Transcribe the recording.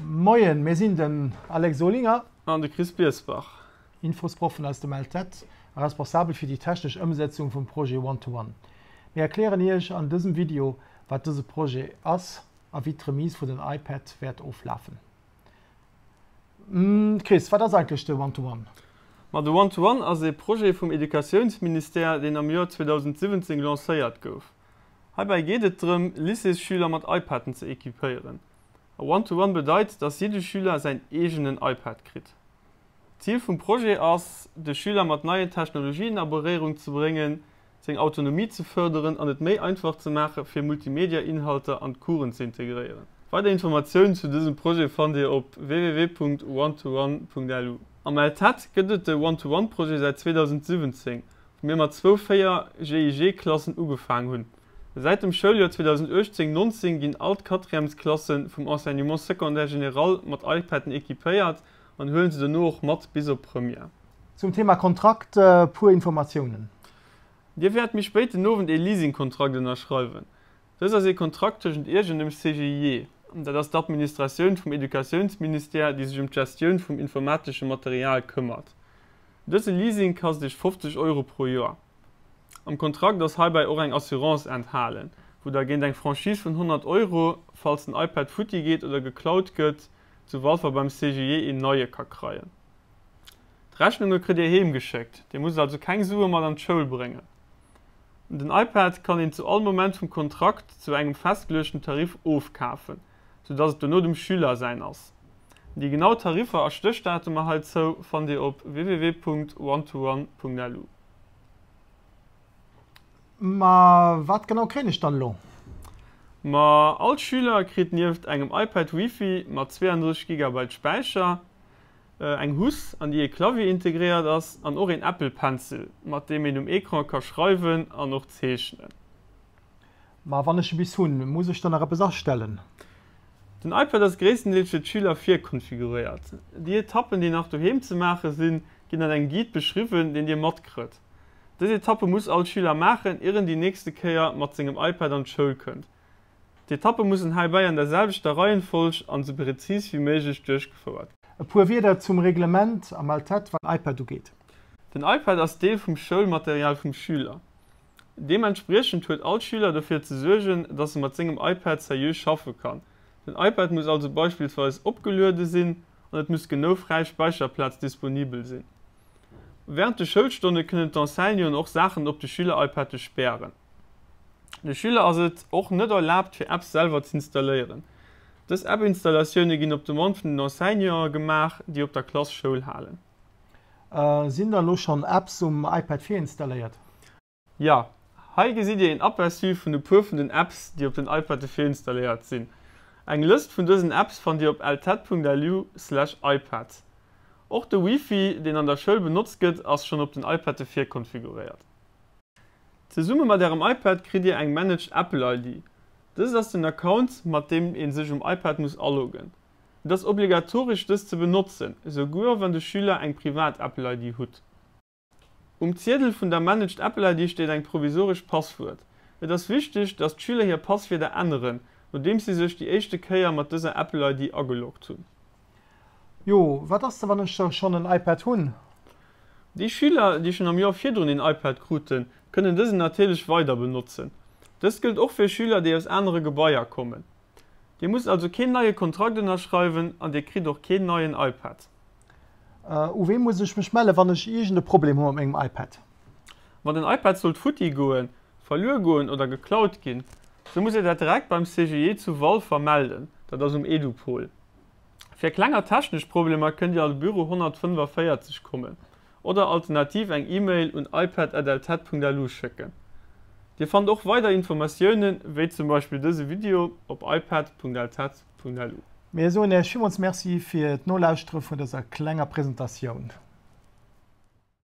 Moien, mir sinn den Alex Olinger. An de Chris Biersbach. Infosproffen aus dem LTEtt a responsabel fir déi technesch Ëmsetzung vum Projet One to One. Mir erklären Iech an dësem Video, wat dëse Projet ass a wéi d'Remise vun den iPad wäert oflafen. Chris, wat ass eigentlech de One to One? Ma de One to One ass ee Projet vum Educatiounsministère, deen am Joer 2017 lancéiert gouf. Heibäi geet et drëm, Lycéesschüler mat iPaden ze equipéieren. A One to One bedeit, dass jidde Schüler säin eegenen iPad kritt. D'Zil vum Projet ass, de Schüler mat neien Technologien a Beréierung ze bréngen, seng Autonomie ze fërderen an et méi einfach ze maache fir Multimedia-Inhalter an d'Coursen ze integréieren. Weider Informatiounen zu dësem Projet fannt Dir op www.onetoone.lu. Am LTEtt gëtt et de One-to-One-Projet säit 2017, wou mir mat zwou 4 GIG-Klassen ugefaang hunn. Säit dem Schouljoer 2018, 19 ginn all d'Quatrièmesklasse vum Enseignement secondaire général mat iPaden equipéiert an huelen se dono och mat bis op Première. Zum Thema Kontrakt e puer Informatiounen. Dir wäert méi spéit den Owend ee Leasingkontrakt ënnerschreiwen. Dëst ass ee Kontrakt tëschent Iech an dem CGIE. Dat ass d'Administratioun vum Educatiounsministère, déi sech ëm d'Gestioun vum informatesche Material këmmert. Dëse Leasing kasst Iech 50 Euro pro Joer. Am Kontrakt ass heibäi och eng Assurance enthalen, wou der géint eng Franchise vun 100 Euro, falls den iPad futti geet oder geklaut gëtt, zu Walfer beim CGIE een neie ka kreien. D'Rechnunge kritt Dir heem geschéckt, Dir musst also keng Sue mat an d'Schoul bréngen. Den iPad kann een zu all Moment vum Kontrakt zu engem festgeluechten Tarif ofkafen, sou dass et dono dem Schüler säin ass. Déi genau Tariffer a Stéchdatumer heizou fannt Dir op www.onetoone.lu. Ma wat genau kréien ech dann elo? Ma all Schüler kritt nieft engem iPad Wifi mat 32 Gigabyte Späicher, eng Housse an déi ee Clavier integréiert ass an och een Apple Pencil, mat deem een um Ecran ka schreiwen an och zeechnen. Ma wann ech e bis hunn, muss ech dann nach eppes astellen? Den iPad ass gréisstendeels fir d'Schüler virkonfiguréiert. Déi Etappen, déi nach doheem ze maache sinn, ginn an engem Guide beschriwwen, deen Dir matkrëtt. Dës Etappe muss all Schüler maachen, ier en déi nächste Kéier mat sengem iPad an d'Schoul kënnt. D'Etappe mussen heibäi an der selwechter Reihenfolg an esou präzis wéi méiglech duerchgefouert. E puer Wierder zum Reglement am LTEtt wat den iPad ugeet. Den iPad ass Deel vum Schoulmaterial vum Schüler. Deementspriechend huet all Schüler dofir ze suergen, dass e mat sengem iPad seriö schaffe kann. Den iPad muss also beispillsweis opgeluede sinn an et muss genou fräi Späicherplaz disponibel sinn. Wärend de Schoulstonne kënnen d'Enseignanten och Saachen op de Schüler-iPade spären. De Schüler ass et och net erlaabt fir Apps selwer z'installéieren. Dës App-Installatioune ginn op Demande vun den Enseignanten gemaach, déi op der Klass Schoul halen. Sinn da lo schonn Apps um iPad virinstalléiert? Jo, hei gesitt dir een Aperçu vun e puer vun den Apps, déi op den iPade virinstalléiert sinn. Eng Lëscht vun dësen Apps fannt dir op ltet.lu/ipad. Och de Wifi, deen an der Schoul benotzt gëtt, ass schonn op den iPade virkonfiguréiert. Zesumme mat ärem iPad kritt dir eng Managed Apple ID. Dëst ass den Account, mat deem ee sech um iPad muss aloggen. Et ass obligatoresch dës ze benotzen, esouguer wann de Schüler eng privat Apple ID hutt. Um Ziedel vun der Managed Apple ID steet eng provisoresch Passwuert. Et ass wichteg, dass d'Schüler hir Passwierder änneren, nodeems si sech déi éischte Kéier mat dëser Apple ID ageloggt hunn. Jo, wat ass da wann ech schonn en iPad hunn? Déi Schüler, déi schonn am Joer virdrun een iPad kruten, kënnen dësen natierlech weider benotzen. Dëst gëllt och fir Schüler, déi aus anere Gebaier kommen. Dir musst also keen neie Kontrakt ënnerschreiwen an Dir kritt och keen neien iPad. U wee muss ech mech mellen, wann ech iergend e Problem hu mat mengem iPad? Wann den iPad sollt futti goen, verluer goen oder geklaut ginn, sou musst Dir dat direkt beim CGE zu Walfer melden, dat ass um Edupol. Fir klenger technesch Problemer kënnt Dir an de Büro 145 kommen oder alternativ eng E-Mail un ipad@ltet.lu schécken. Dir fannt och weider Informatiounen, wéi zum Beispill dëse Video, op ipad.ltet.lu. Mir soen Iech villmools Merci fir d'Nolauschtere vun dëser klenger Presentatioun.